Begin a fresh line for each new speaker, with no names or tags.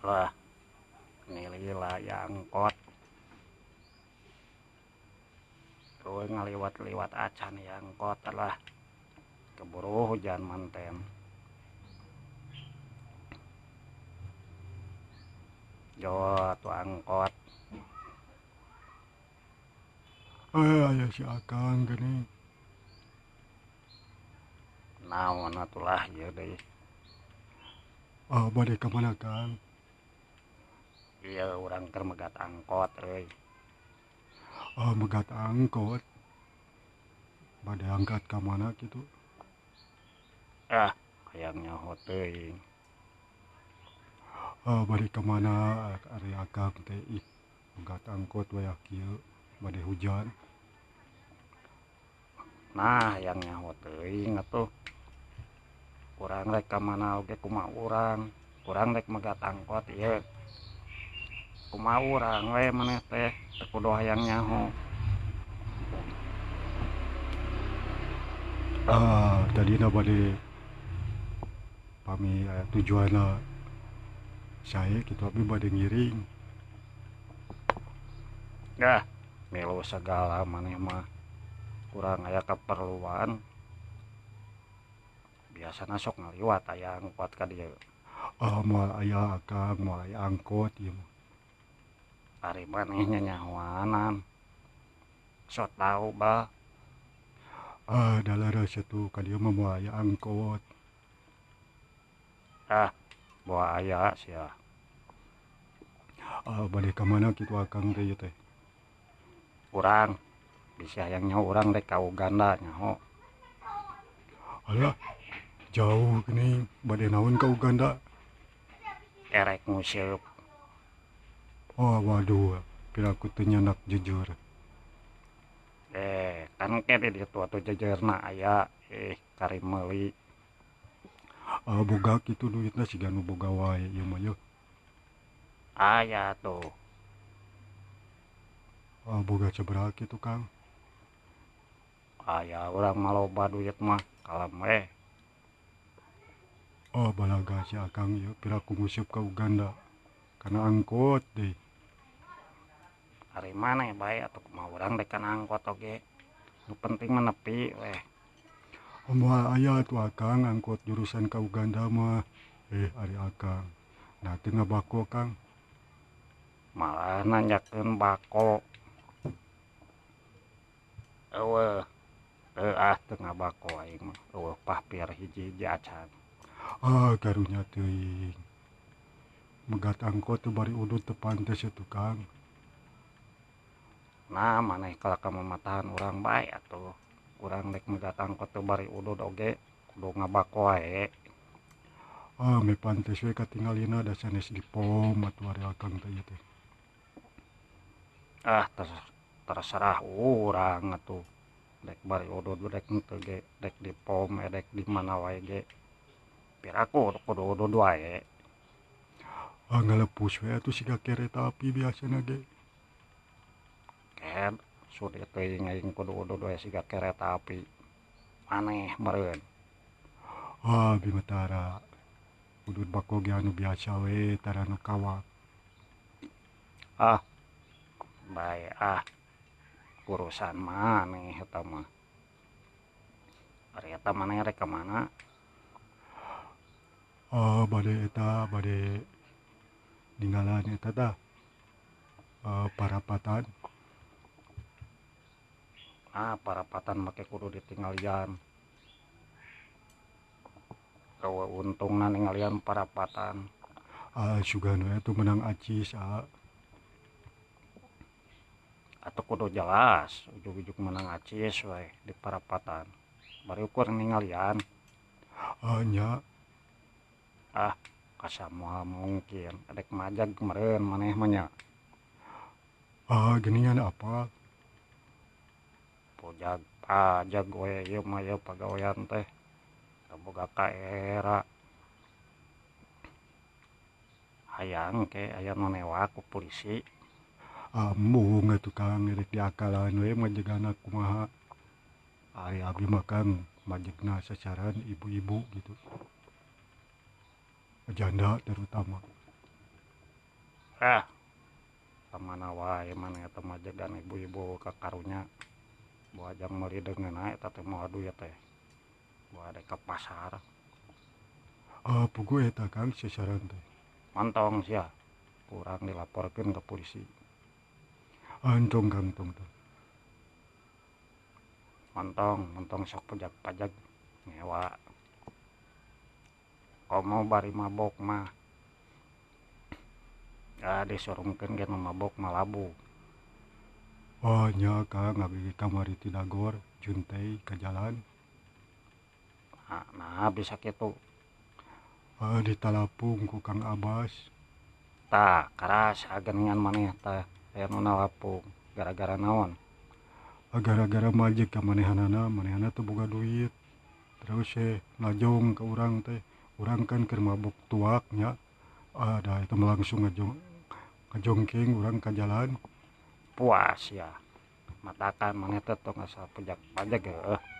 Lah, nilila ya angkot. Tuh ngaliwat-liwat acan ya angkot lah. Keburu hujan manten. Jo tuh angkot.
Aya si Akang geuning.
Naon atulah ieu deui.
Ah, bade ka mana Kang?
Ieu urang keur megat angkot euy.
Ah, megat angkot. Bade angkat ka mana kitu?
Ah, hayang nyaho teuing.
Ah, bade ka mana ari Akang teh ih megat angkot wayah kieu bade hujan.
Nah, hayang nyaho teuing atuh. Urang rek ka mana oge kumaha urang. Urang rek megat angkot ieu. Kumaha urang we maneh teh teu kudu hayang nyaho.
Ah, tadina bade pami aya tujuanna sae kitu abi bade ngiring.
Dah, milu sagala maneh mah. Kurang aya kaperluan. Biasana sok ngaliwat aya angkot ka dieu.
Ah, moal aya Akang, moal aya angkot ieu mah.
Ari maneh nyanyahoanan. Sok tau bah.
Ah, da leres atuh ka dieu mah moal aya angkot.
Ah, moal aya sia.
Ah, bade ka mana kitu Akang teh ieu teh?
Urang bisi hayang nyaho urang rek ka Uganda nyaho.
Alah, jauh geuning, bade naon ka Uganda?
Erek nguseup.
Oh, waduh, piraku teu nyandak jujur.
Kan ke di ditu atuh jejeurna aya, kari meuli.
Ah, boga kitu duitna siga nu boga wae ieu mah yeuh.
Aya tuh.
Ah, boga sabaraha kitu Kang?
Aya urang mah loba duit mah, kalem we.
Oh, balaga si Akang ieu piraku nguseup ka Uganda. Kana angkot deui.
Ari maneh bae atuh kumaha urang rek kana angkot oge. Nu penting mah nepi weh.
Oh, moal aya atuh Akang angkot jurusan ka Uganda mah. Ari Akang. Nah teu ngabako Kang.
Malah nanyakeun bako. Eueuh. Teu ah teu ngabako aing mah. Eueuh pahpir hiji-hiji acan.
Ah, karunya teuing. Megat angkot teh bari udud teu pantes atuh Kang.
Nah, maneh kalah ka mamatahan urang bae atuh. Urang rek megat angkot teh bari udud oge kudu ngabako wae.
Ah, meh pantes we katingalina da sanes di pom atuh ari Akang teh ieu teh.
Ah, terserah urang atuh. Rek bari udud rek henteu ge, rek di pom rek di mana wae ge. Piraku kudu udud wae.
Ah, ngalepus we atuh siga kereta api biasana ge.
Ked, sudi teuing aing kudu udud wae siga kereta api. Aneh meureun.
Ah, abi mah tara. Udud bako ge anu biasa we, tara nu kawak.
Ah, bae ah. Urusan maneh eta mah. Ari eta maneh rek ka mana?
Ah, bade eta bade ninggalan eta tah. Parapatan.
Ah, parapatan make kudu ditinggalian. Eueuh untungna ninggalian parapatan.
Ah, sugan we atuh menang acis ah.
Atuh kudu jelas ujug-ujug menang acis we di parapatan. Bari ukur ninggalian.
Ah, nya.
Ah, kasamoal mungkin rek majag meureun maneh mah nya.
Ah, geuningan apa?
Pujag pajag we ieu mah ieu pagawean teh. Boga kaera. Hayang ke aya nu newak ku polisi.
Ah, embung atuh Kang rek diakalan we majegana kumaha. Ari abi mah Kang majegna sasaran ibu-ibu gitu. Janda terutama.
Ah, kamana wae maneh eta majegan ibu-ibu ka karunya. Boa jang meuli deungeunna eta teh moal duit teh. Boa dek ka pasar.
Ah, puguh eta Kang sasaran teh.
Montong sia. Kurang dilaporkeun ka polisi.
Ah, entong Kang, tong tong.
Montong, montong sok pajak-pajak ngewa. Komo bari mabok mah. Ah, disurungkeun ge nu mabok mah labuh.
Oh nya Kang, abdi kamari ti Dagor, juntei ka jalan.
Nah, nah bisa kitu.
Ah, ditalapung ku Kang Abbas.
Tah, karasa geningan maneh teh aya nu nalapung gara-gara naon?
Gara-gara majeg ka manehanana, manehana teu boga duit. Terus najong ka urang teh, urang kan keur mabok tuak nya. Ah, da eta mah langsung ngajongking urang ka jalan.
Puas ya. Matakan maneh teh tong asa pajak-pajak heueuh.